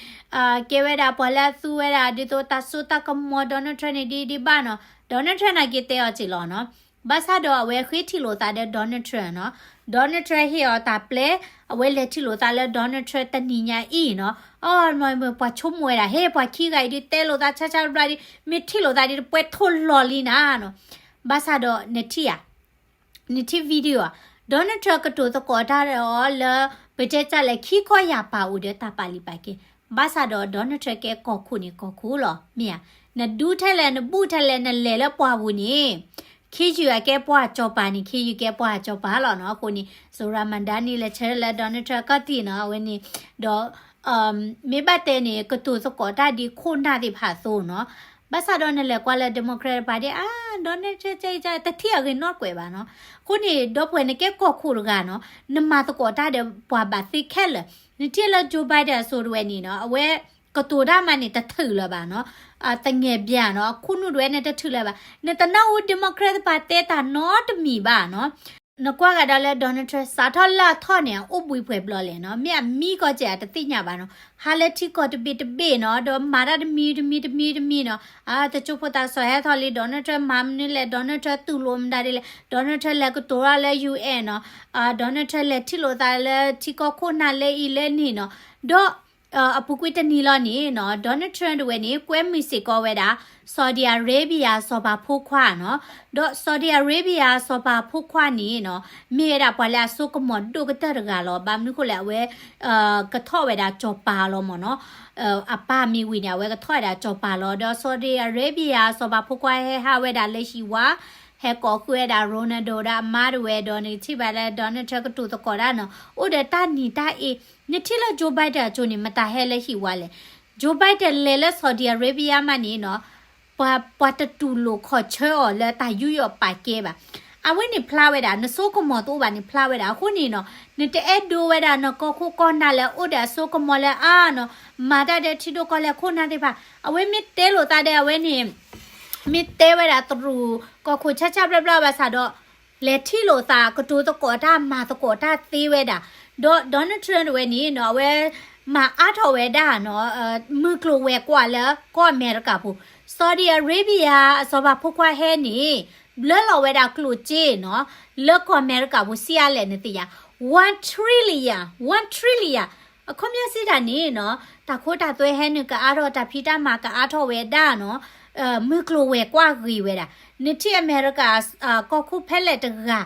ကဲဝဲဒၣ်ပှၤလၢအသူဝဲဒၣ် ဒ်သိးတၢ်စိတၢ်ကမီၤ Donald Trump န့ၣ် ဒ်ဒ်ဘၣ်နီၤ Donald Trump နာ်က့တဲအီၤစ့ၢ်လီၤနီၤ ဘၣ်ဆၣ်ဒီးအဝဲဃ့ထံၣ်လိာ်သးဒီး Donald Trump နီၤ Donald Trump ဟ့ၣ်အီၤတၢ်ပျဲ အဝဲလဲၤထံၣ်လိာ်သးလၢ Donald Trump တနံၤညါအံၤနီၤ အီ ပှၤဆိကမိၣ်ဝဲဒၣ် ဟဲ ပှၤခံဂၤအံၤဒုးတဲလိာ်သးဆါဆါဘျါဘျါဒ် မ့ၢ်ထံၣ်လိာ်သးဒ်တပှဲထိၣ်လီၤလံနၤနီၤ ဘၣ်ဆၣ်ဒီးနထံၣ်ဧါ နထံၣ် video ဧါ Donald Trump ကတိၤသကိးတၢ်ဒီးအီၤလၢ ပတဲတၢ်လဲၣ် ခံခီယၢ်ပာ်အိၣ်ဒီးတၢ်ပာ်လုၢ်ပာ်ကဲ ဘၣ်ဆၣ်ဒီး Donald Trump ကဲကီၢ်ခိၣ်န့ၣ်ကီၢ်ခိၣ်လီၤ မ့ၢ်ဧါ နဒူထဲလဲၣ် နဘူးထဲလဲၣ် နလဲၤလၢပှၢ်ပူၤန့ၣ် ခ့ယုၢ်အကဲပှၤကၠီၤပၤန့ၣ် ခ့ယုၢ်ကဲပှၤကၠီၤပၤလီၤနီၤ အဃိန့ၣ် Zohran Mamdani လဲၤဆၢထၢၣ်လၢ Donald Trump ကီၢ်တံၢ်နီၤ အဝဲန့ၣ် ဒီး မ့ၢ်ဘၣ်တဲန့ၣ် ကတိၤသကိးတၢ်ဒ်ခိၣ်နၢ်သ့ၣ်တဖၣ်အသိးနီၤ ဘၣ်ဆၣ်ဒီးနလဲၤကွၢ်လၢ Democrat တဖၣ်ဒ် အါ Donald Trump တထံၣ်အဂ့ၤနီတကွဲးဘၣ်နီၤ အဃိန့ၣ် ဒီပုၢ်ဝဲၢ် နကဲကီၢ်ခိၣ်တဂၤနီၤ နမၤသကိးတၢ်ဒီးပှၤဘၣ်သ့ခဲလၢာ် နထံၣ်လၢ Joe Biden အစိၤတဝဲန့ၣ်နီၤ အဝဲကတိၤတၢ်မးန့ၣ် တထုးလၢၤဘၣ်နီၤ သငဲၣ်ဘၠၣ်နီၤ အခိၣ်နူာ်တဝဲန့ၣ် တထုးလၢၤဘၣ် နတနၢ်ဟူ Democrat တဖၣ်တဲတၢ်နီတမံၤဘၣ်နီၤ နကွၢ်ဂၤဒၣ်လၢ Donald Trump စးထီၣ်လၢအထီၣ်န့ၣ် အအိၣ်ဘှံးပှဲၤဘျီလဲၣ်နီၤ, မ့ၢ်အမံကီၢ်စဲးအတသ့ၣ်ညါဘၣ်နီၤ, ဟးလၢထံကီၢ်တဘ့ၣ်တဘ့ၣ်နီၤ, ဒီးမၤတၢ်တမံၤတမံၤတမံၤတမံၤနီၤ, အတကၠိဖိသးစီၤဟဲထီၣ်လံ Donald Trump မၤမနုၤလဲၣ်, Donald Trump တူၢ်လိာ်မတၤဒ်လဲၣ်, Donald Trump လဲၤကတိၤထီၣ်လၢ ယူၢ်အဲၣ် နီၤ, Donald Trump လဲၤထံၣ်လိာ်သးလၢထံကီၢ်ခိၣ်နၢ်လၢအံၤလၢန့ၣ်နီၤ, ဒီး အပူၤကွံာ်တနံၤလီၤန့ၣ်နီၤ Donald Trump တဝဲန့ၣ် ကွဲမုာ်စ့ၢ်ကီးဝဲဒၣ် Saudi Arabia စီၤပၤဖိခွါနီၤ, ဒီး Saudi Arabia စီၤပၤဖိခွါန့ၣ်နီၤ မ့ၢ်ဝဲဒၣ်ပှၤလၢအစိကမီၤဒိၣ်ကတၢၢ်တဂၤလီၤ. ဘၣ်မနုၤဃိလဲၣ် အဝဲ ကထီၣ်ဝဲဒၣ်စီၤပၤလီၤမ့ၢ်နီၤ, အပၢ်မ့ၢ်ဝံၤန့ၣ် အဝဲကထီၣ်ဝဲဒၣ်စီၤပၤလီၤ. ဒီး Saudi Arabia စီၤပၤဖိခွါဟဲဟးဝဲဒၣ်လၢဟံၣ်ဝါ ဟဲကိးဃုာ်ဝဲဒၣ် Ronaldo ဒီးအမါတဝဲဒီး နကထံၣ်ဘၣ်လၢ Donald Trump ကတိၤသကိးတၢ်နီၤ, အိၣ်ဒီးတၢ်နံၤတၢ်အ့, နထံၣ်လၢ Joe Biden အစိၤန့ၣ် မတၤဟဲလၢဟံၣ်ဝါလဲၣ်. Joe Biden လဲၤလၢ Saudi Arabia မးန့ၣ်နီၤ ပှၤ ပှၤတတူၢ်လိာ်ခီၣ်ဆၢအီၤလၢတၢ်ယူးယီၣ်ပာ်ကဲဘၣ်. အဝဲန့ၣ်ဖျါဝဲဒၣ် နစိကမီၤတအိၣ်ဘၣ်န့ၣ်ဖျါဝဲဒၣ်. အဃိန့ၣ်နီၤ နတအဲၣ်ဒိးဝဲဒၣ်နကီၢ်ခိၣ်ကီၢ်နၢ်လၢအိၣ်ဒီးအစိကမီၤလၢအါနီၤ, မၤတၢ်ဒီးထံဒိၣ်ကီၢ်လဲၢ်ခိၣ်နၢ်သ့ၣ်တဖၣ်, အဝဲမ့ၢ်တဲလိာ်သးဒီးအဝဲန့ၣ် မ့ၢ်တဲဝဲဒၣ်တရူးကီၢ်ခိၣ်ဆၢဆၢဘျါဘျါဘၣ်ဆၣ်ဒီး လဲၤထံၣ်လိာ်သး ကတိၤသကိးတၢ် မၤသကိးတၢ်သ့ဝဲဒၣ်, ဒီး Donald Trump တဝဲန့ၣ်နီၤ အဝဲမၤအါထီၣ်ဝဲဒၣ်နီၤ မုၢ်ကျိၤဝဲၤကွာ်လၢကီၢ်အမဲရကၤပူၤ, Saudi Arabia အစီၤပၤဖိခွါဟဲန့ၣ် ဘျၢလီၤဝဲဒၣ်ကျိၣ်စ့နီၤ လၢကီၢ်အမဲရကၤပူၤ ဆံးအါလဲၣ်နသ့ၣ်ညါ, one trillion, one trillion, အခီပညီစံးတၢ်န့ၣ်နီၤ တၢ်ခိတၢ်သွဲဟဲနုာ်ကအါထီၣ် တၢ်ဖံးတၢ်မၤကအါထီၣ်ဝဲဒၣ်နီၤ မုၢ်ကျိၤဝဲၤကွာ်ဂ့ၤဝဲဒၣ်. နထံၣ်အမဲရကၤ ကီၢ်ခိၣ်ဖဲလဲၣ်တဂၤ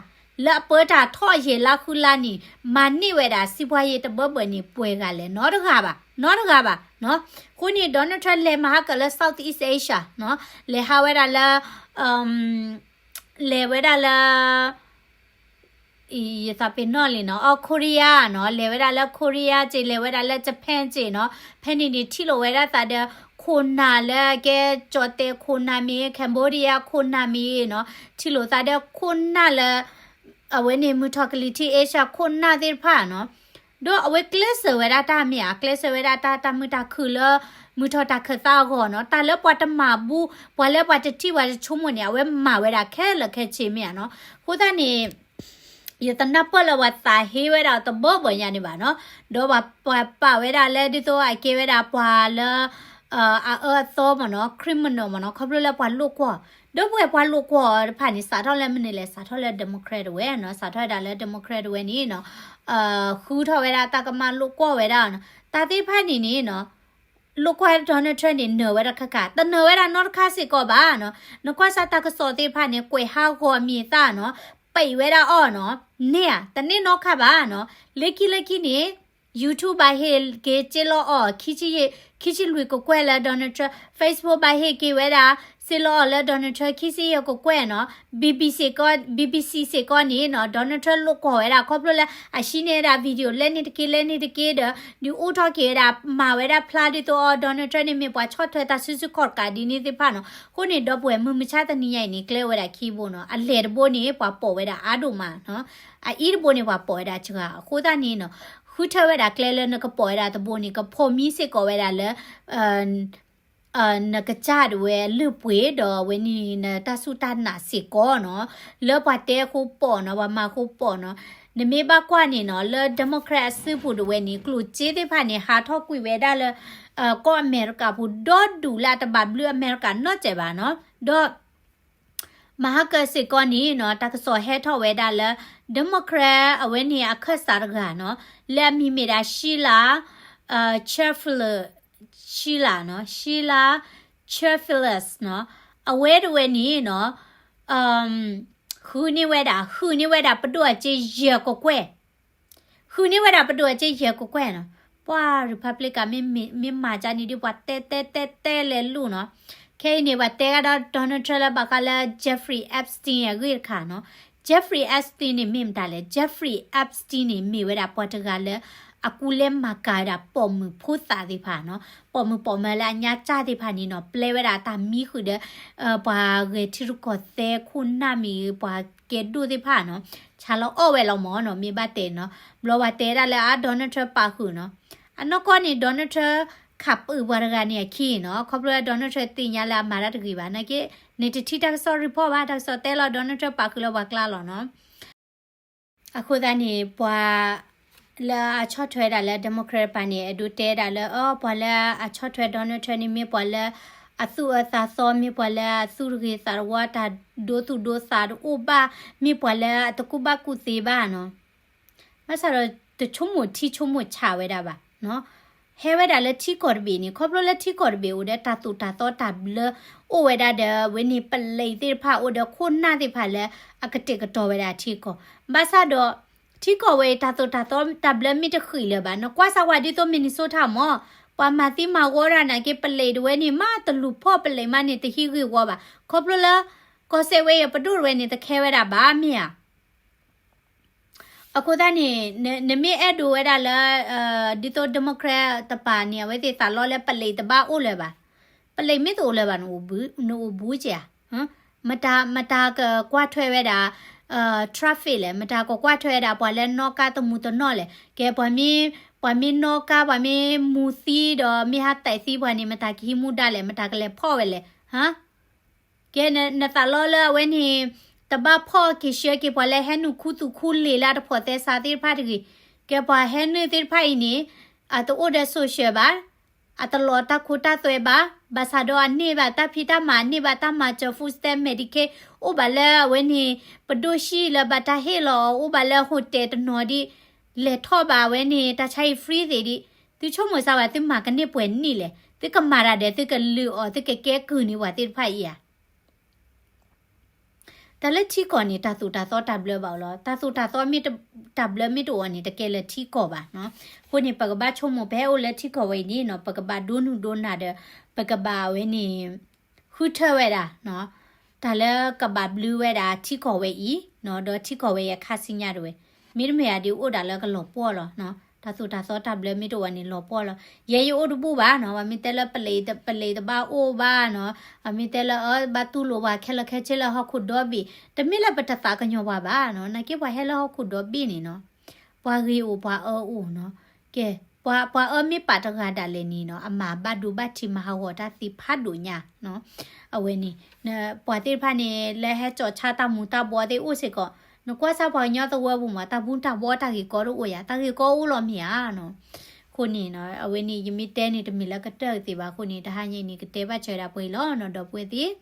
လၢအပၢတၢ်ထီၣ်ယဲၢ်လါဃုလါန့ၣ် မၤန့ၢ်ဝဲဒၣ် စံးပှၤယဲၢ်တဘၢဘၢန့ၣ် ပှဲၤဂၤလဲၣ်, နီတဂၤဘၣ်, နီတဂၤဘၣ်နီၤ. အဃိန့ၣ် Donald Trump လဲၤမၤဟါကၢၤလၢ Southeast Asia နီၤ, လဲၤဟးဝဲဒၣ်လၢ လဲၤဝဲဒၣ်လၢ ယသးပ့ၤနီၣ်လံနီၤ, အီ Korea နီၤ, လဲၤဝဲဒၣ်လၢ Korea က့ၤ, လဲၤဝဲဒၣ်လၢ Japan က့ၤနီၤ. ဖဲန့ၣ်န့ၣ် ထံၣ်လိာ်ဝဲဒၣ်သးဒီး ခိၣ်နၢ်လၢကဲကၠီၣ်တဲာ်ခိၣ်နၢ်မ့ၢ် Cambodia ခိၣ်နၢ်မ့ၢ်နီၤ, ထံၣ်လိာ်သးဒီးခိၣ်နၢ်လၢ အဝဲန့ၣ် မုၢ်ထီၣ်ကလံၤထံး Asia ခိၣ်နၢ်သ့ၣ်တဖၣ်နီၤ. ဒီးအဝဲကျဲးစၢးဝဲဒၣ်တၢ်မ့ၢ်ဧါ, ကျဲးစၢးဝဲဒၣ်တၢ် တၢ်မုာ်တၢ်ခုၣ်လၢ မုၢ်ထီၣ်တၢ်ခၢၣ်သးအဂီၢ်နီၤ, တၢ်လၢပှၤတမၤဘူၣ် ပှၤလၢပှၤတထံၣ်ပှၤတဆိကမိၣ်န့ၣ် အဝဲမၤဝဲဒၣ်ခဲလၢာ်ခဲဆ့မ့ၢ်ဧါနီၤ. အဃိသတးန့ၣ် ယတနၢ်ပၢၢ်လၢပှၤသးဟ့ဝဲဒၣ်တဘၢဘၢညါန့ၣ်ဘၣ်နီၤ, ဒီးပှၤပာ်ဝဲဒၣ်လၢဒ်သိးအကဲဝဲဒၣ်ပှၤလၢ အအၢအသီမ့ၢ်နီၤ, criminal မ့ၢ်နီၤ, ခီဖျိလၢပှၤလိာ်ကွီၢ်, ဒီပုၢ်ဝဲၢ်ပှၤလိာ်ကွီၢ်တဖၣ်န့ၣ် စးထီၣ်လၢမနုၤလဲၣ်, စးထီၣ်လၢ Democrat တဝဲနီၤ, စးထီၣ်ဝဲဒၣ်လၢ Democrat တဝဲန့ၣ်နီၤ, ဃုထီၣ်ဝဲဒၣ်တၢ်ကမၣ်လိာ်ကွီၢ်ဝဲဒၣ်နီၤ, တၢ်သ့ၣ်တဖၣ်န့ၣ်န့ၣ်နီၤ လိာ်ကွီၢ် Donald Trump န့ၣ် နၢၤဝဲဒၣ်ခါခါ, တနၢၤဝဲဒၣ်နီတခါစ့ၢ်ကီးဘၣ်နီၤ. နကွၢ်စၢ်တၢ်ကစီၣ်သ့ၣ်တဖၣ်န့ၣ် ကွဲးဟးဂီၤအမံၤအသၣ်နီၤ, ပံးဝဲဒၣ်အီၤနီၤ, န့ၢ်ဧါ, တန့ၢ်နီတခါဘၣ်နီၤ. လၢခံလၢခံန့ၣ် YouTube ဘၣ်ဟ့ၣ်က့ၤစ့လီၤအီၤ ခံဆံယဲၢ်, ခံဆံလွံၢ်ကကွဲၢ်လၢ Donald Trump, Facebook ဘၣ်ဟ့ၣ်က့ၤဝဲဒၣ် စ့လီၤအီၤလၢ Donald Trump ခံဆံယဲၢ်ကကွဲၢ်နီၤ. BBC စ့ၢ်ကီး, BBC စ့ၢ်ကီးန့ၣ်နီၤ Donald Trump လိာ်ကွီၢ်ဝဲဒၣ် ခီဖျိလၢအဟံးန့ၢ်ဝဲဒၣ် video လၢန့ၣ်တက့ၢ် လၢန့ၣ်တက့ၢ်ဒီး ဒုးအိၣ်ထီၣ်က့ၤဝဲဒၣ် မၤဝဲဒၣ်ဖျါဒ်သိးအီၤ Donald Trump န့ၣ်မ့ၢ်ပှၤဆီၣ်ထွဲတၢ်စုဆူၣ်ခီၣ်တကးဒ်န့ၣ်သ့ၣ်တဖၣ်နီၤ. အဃိန့ၣ် ဒီပုၢ်ဝဲၢ် မုၢ်မဆါတနံၤညါအံၤန့ၣ် ကျဲအိၣ်ဝဲဒၣ်ခံဘိနီၤ. အလဲၤတဘိန့ၣ် ပှၤပိာ်ဝဲဒၣ်အါဒိၣ်မးနီၤ. အအံၤတဘိန့ၣ် ပှၤပိာ်ဝဲဒၣ်စှၤ. အဃိသတးန့ၣ်နီၤ ဃုထၢဝဲဒၣ်ကျဲလၢနကပိာ်ဝဲဒၣ်တဘိန့ၣ် ကဖိးမံစ့ၢ်ကီးဝဲဒၣ်လၢ နကစၢ်ဒၣ်ဝဲအလုၢ်အပှ့ၤ ဒီးအဝဲန့ၣ်နတၢ်စူၢ်တၢ်နာ်စ့ၢ်ကီးနီၤ, လၢပှၤတဲအဃိပိာ်နီၤ, ပှၤမၤအဃိပိာ်နီၤ. နမ့ၢ်ဘၣ်ကွၢ်န့ၣ်နီၤ လၢ Democrat အစုပူၤဒၣ်ဝဲန့ၣ် ကျိၣ်စ့သ့ၣ်တဖၣ်န့ၣ် ဟးထီၣ်ကွံာ်ဝဲဒၣ်လၢ ကီၢ်အမဲရကၤပူၤ ဒီဒူၣ်လၢအတဘၣ်ဘျုးအမဲရကၤနီတစဲးဘၣ်နီၤ. ဒီး မဟါကၢစ့ၢ်ကီးန့ၣ်နီၤ တၢ်ကစီၣ်ဟဲထီၣ်ဝဲဒၣ်လၢ Democrat အဝဲန့ၣ်အခၢၣ်စးတဂၤနီၤ, လၢအမံၤမ့ၢ်ဒၣ် Sheila, Cherfilus, Sheila Cherfilus နီၤ, အဝဲတဝဲန့ၣ်နီၤ ဃုန့ၢ်ဝဲဒၣ်, ဃုန့ၢ်ဝဲဒၣ်ပဒိၣ်အစ့ယဲၢ်ကကွဲၢ်, ဃုန့ၢ်ဝဲဒၣ်ပဒိၣ်အစ့ယဲၢ်ကကွဲၢ်နီၤ. ပှၤ Republican မ့ၢ်မၤကၢန့ၣ်ဒ်ပှၤတဲတဲတဲတဲလဲၤလူၤနီၤ. ခဲအံၤန့ၣ် ပှၤတဲကဒီး Donald Trump လၢဘၣ်ဃးလၢ Jeffrey Epstein အဂ့ၢ်တခါနီၤ. Jeffrey Epstein န့ၣ်မ့ၢ်မတၤလဲၣ်. Jeffrey Epstein န့ၣ်မ့ၢ်ဝဲဒၣ်ပှၤတဂၤလၢ အကူလဲမၤကၤဝဲဒၣ်ပိာ်မုၣ်ဖိသၣ်သ့ၣ်တဖၣ်နီၤ. ပိာ်မုၣ်ပိာ်မၢၤလၢအညါစၢ်သ့ၣ်တဖၣ်န့ၣ်နီၤ ပျဲဝဲဒၣ်တၢ်မံဃုာ်ဒီး ပှၤဂဲၤထံရူၢ်ကီၢ်သဲးခိၣ်နၢ်မ့ၢ်ဂ့ၤ ပှၤကဲဒိၣ်သ့ၣ်တဖၣ်နီၤ ဆါလီၤအီၣ်ဝဲလီၤမ့ၢ်နီၤ မ့ၢ်ဘၣ်တဲနီၤ. ဘျီပှၤတဲဒၣ်လၢအါ Donald Trump ပာ်ဃုာ်နီၤ. အနီၢ်ကီၢ်န့ၣ် Donald Trump ခးပၢၢ်ပှၤတဂၤန့ၣ်အခံနီၤ ခီဖျိလၢ Donald Trump သ့ၣ်ညါလၢအမၤတၢ်တဂ့ၤဘၣ်နာ်က့ န့ၣ်တထံၣ်တၢ်ကစီၣ် report ဘၣ် တၢ်ကစီၣ်တဲလီၤ Donald Trump ပာ်ဃုာ်လၢပှၤကျါလီၤနီၤ. အဃိသတးန့ၣ် ပှၤလၢအဆီၣ်ထွဲဒၣ်လၢ Democrat တပၤန့ၣ် အဲၣ်ဒိးတဲဒၣ်လၢ အ ပှၤလၢအဆီၣ်ထွဲ Donald Trump န့ၣ် မ့ၢ်ပှၤလၢအသူၣ်အၢသးသီ, မ့ၢ်ပှၤလၢအသူၣ်တဂ့ၤသးတဝါ တၢ်ဒိသူၣ်ဒိသးတအိၣ်ဘၣ်, မ့ၢ်ပှၤလၢအတကူၣ်ဘၣ်ကူၣ်သ့ဘၣ်နီၤ. ဘၣ်ဆၣ်ဒီး တဆိကမိၣ်ထံဆိကမိၣ်ဆးဝဲဒၣ်ဘၣ်နီၤ. ဟဲဝဲဒၣ်လၢထံကီၢ်တဘ့ၣ်န့ၣ် ခီဖျိလၢထံကီၢ်တဘ့ၣ်အိၣ်ဒီးတၢ်သိၣ်တၢ်သီတၢ်ဘျၢအိၣ်ဝဲဒၣ်ဒီး အဝဲန့ၣ် ပလံးသ့ၣ်တဖၣ်အိၣ်ဒီးခိၣ်နၢ်သ့ၣ်တဖၣ်လၢအကတဲာ်ကတီၤဝဲဒၣ်ထံကီၢ်. ဘၣ်ဆၣ်ဒီး ထံကီၢ်ဝဲအံၤ တၢ်သိၣ်တၢ်သီတၢ်ဘျၢမ့ၢ်တဃံးလၢၤဘၣ်, နကွၢ်စၢ်ဝဲဒ်သိး Minnesota မ့ၢ် ပှၤမၤသံမၤဝီတၢ်နာ်က့ ပလံးတဝဲန့ၣ် မ့ၢ်တလူၤဖီၣ်ပလံးမးန့ၣ် တဟံးဂ့ၢ်ဝီဘၣ်. ခီဖျိလၢ ကီၢ်စဲၣ်ဝဲအံၤ ပဒိၣ်တဝဲန့ၣ် တခဲဝဲဒၣ်ဘၣ်မ့ၢ်ဧါ. အဃိသတးန့ၣ် နမ့ၢ်အဲၣ်ဒိးဝဲဒၣ်လၢ ဒ်သိး Democrat တပၤန့ၣ် အဝဲသ့ၣ်သးလီလၢပလံးတဘၣ်အိၣ်လၢၤဘၣ်. ပလံးမ့ၢ်တအိၣ်လၢၤဘၣ် နအိၣ်ဘူးက့ၤဧါ. မတၤ မတၤကကွၢ်ထွဲဝဲဒၣ် traffic လဲၣ်, မတၤကကွၢ်ထွဲဝဲဒၣ် ပှၤလၢနီၣ်ကါတမူတနီၣ်လဲၣ်. ကဲ ပှၤမ့ၢ် ပှၤမ့ၢ်နီၣ်ကါ ပှၤမ့ၢ်မူသံဒီး မ့ၢ်ဟးသဲးသံပှၤန့ၣ် မတၤကဟံးမူဒါလဲၣ်, မတၤကလဲၤဖီၣ်ဝဲလဲၣ်. ဟါ ကဲ နသးလီလၢအဝဲန့ၣ် တဘၣ်ဖီၣ်က့ၤဆှၢက့ၤပှၤလၢဟဲနုာ်ခူသူၣ်ခူလံာ်လၢအတဖိးသဲစးသ့ၣ်တဖၣ်တဂ့ၤ. ကဲ ပှၤဟဲနုာ်သ့ၣ်တဖၣ်အံၤန့ၣ် အတအိၣ်ဒီး social ဘၣ်, အတလီၤတၢ်ခိတၢ်သွဲဘၣ်, ဘၣ်ဆၣ်ဒီးအန့ၢ်ဘၣ်တၢ်ဖံးတၢ်မၤ အန့ၢ်ဘၣ်တၢ်မၤစၢၤ food stamp, Medicaid အိၣ်ဘၣ်လၢအဝဲန့ၣ် ပဒိၣ်ဟံၣ်လၢဘၣ်တၢ်ဟ့ၣ်လီၤအီၤ အိၣ်ဘၣ်လၢ hotel တနီၤဒံး, လဲၤထီၣ်ဘၣ်အဝဲန့ၣ် တၢ်ဆါဟံၣ် free သ့ၣ်ဒံး, သုဆိကမိၣ်စၢ်ဝဲ သုမၤကန့ၢ်ပှဲၤနံၣ်လဲၣ်, သုကမၤတၢ်ဒီး သုကလုၢ်အီၤ သုကကဲကုၢ်န့ၢ်ပှၤသ့ၣ်တဖၣ်အံၤဧါ. တၢ်လၢထံကီၢ်န့ၣ် တၢ်သိၣ်တၢ်သီတၢ်ဘျၢဘၣ်အိၣ်လီၤ. တၢ်သိၣ်တၢ်သီမ့ၢ်တ တၢ်ဘျၢမ့ၢ်တအိၣ်န့ၣ် တကဲလၢထံကီၢ်ဘၣ်နီၤ. အဃိန့ၣ် ပကဘၣ်ဆိကမိၣ် ပဟဲအိၣ်လၢထံကီၢ်ဝဲအံၤန့ၣ်နီၤ ပကဘၣ်ဒိနုၢ်ဒိနၢ်ဒီး ပကဘၣ်ဝဲန့ၣ် ဃုထၢဝဲဒၣ်နီၤ တၢ်လၢကဘၣ်ဘျုးဝဲဒၣ်ထံကီၢ်ဝဲအံၤနီၤ ဒီးထံကီၢ်ဝဲအံၤအခါဆူညါတဝဲ. မ့တမ့ၢ်ဒ်အိၣ်ဒၣ်လၢကလီၤပှီၢ်လီၤနီၤ. တၢ်သိၣ်တၢ်သီတၢ်ဘျၢမ့ၢ်တအိၣ်န့ၣ် လီၤပှီၢ်လီၤ. ယဲယအိၣ်တဘူၣ်ဘၣ်နီၤ, ပှၤမ့ၢ်တဲလၢပလံး ပလံးတဘၣ်အိၣ်ဘၣ်နီၤ, ပှၤမ့ၢ်တဲလၢ အ ဘၣ်တူၢ်လိာ်ပှၤခဲလၢာ်ခဲဆ့လၢဟီၣ်ခိၣ်ဒီဘ့ၣ်, တမ့ၢ်လၢပတသးကညီၤပှၤဘၣ်နီၤ, နာ်က့ပှၤဟဲလၢဟီၣ်ခိၣ်ဒီဘ့ၣ်န့ၣ်နီၤ ပှၤဂ့ၤအိၣ်ပှၤအၢအိၣ်နီၤ. ကဲ, ပှၤ ပှၤအၢမ့ၢ်ပာ်တဂၤဒၣ်လဲာ်န့ၣ်နီၤ အမၤဘၣ်ဒိဘၣ်ထံးမၤဟးဂီၤတၢ်သ့ဖးဒိၣ်ညါနီၤ. အဝဲန့ၣ် ပှၤသ့ၣ်တဖၣ်န့ၣ် လၢဟဲကၠီၣ်ဆါတၢ်မူၤတၢ်ဘှီးသ့ၣ်အိၣ်စ့ၢ်ကီး, နကွၢ်စၢ်ပှၤကညီသဝီပူၤမး တၢ်မူၤတၢ်ဘှီးတၢ်ဂ့ၢ်ကီတအိၣ်ယၤ, တၢ်ဂ့ၢ်ကီအိၣ်လီၤမ့ၢ်ဧါနီၤ. အဃိန့ၣ်နီၤ အဝဲန့ၣ် ယမ့ၢ်တဲန့ၣ် တမ့ၢ်လၢကတၢၢ်ကသ့ဘၣ်အဃိန့ၣ် တဟါညါအံၤန့ၣ် ကတဲဘၣ်စၢၤဒၣ်ပှဲၤအံၤလီၤနီၤ ဒီပုၢ်ဝဲၢ်သ့ၣ်.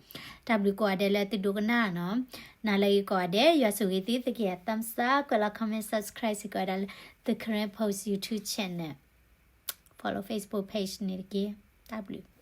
တၢ်ဘျုးကိးဂၤဒဲးလၢသုဒိကနၣ်နီၤ. နၤလၢအဂ့ၤကိးဂၤဒဲး ယွၤဆိၣ်ဂ့ၤသုသ့ၣ်က့ၤ thumbs up, ကွဲးလီၤ comment, subscribe စ့ၢ်ကီးဝဲဒၣ်လၢ The Karen Post YouTube channel, follow Facebook page န့ၣ်တက့ၢ်. တၢ်ဘျုး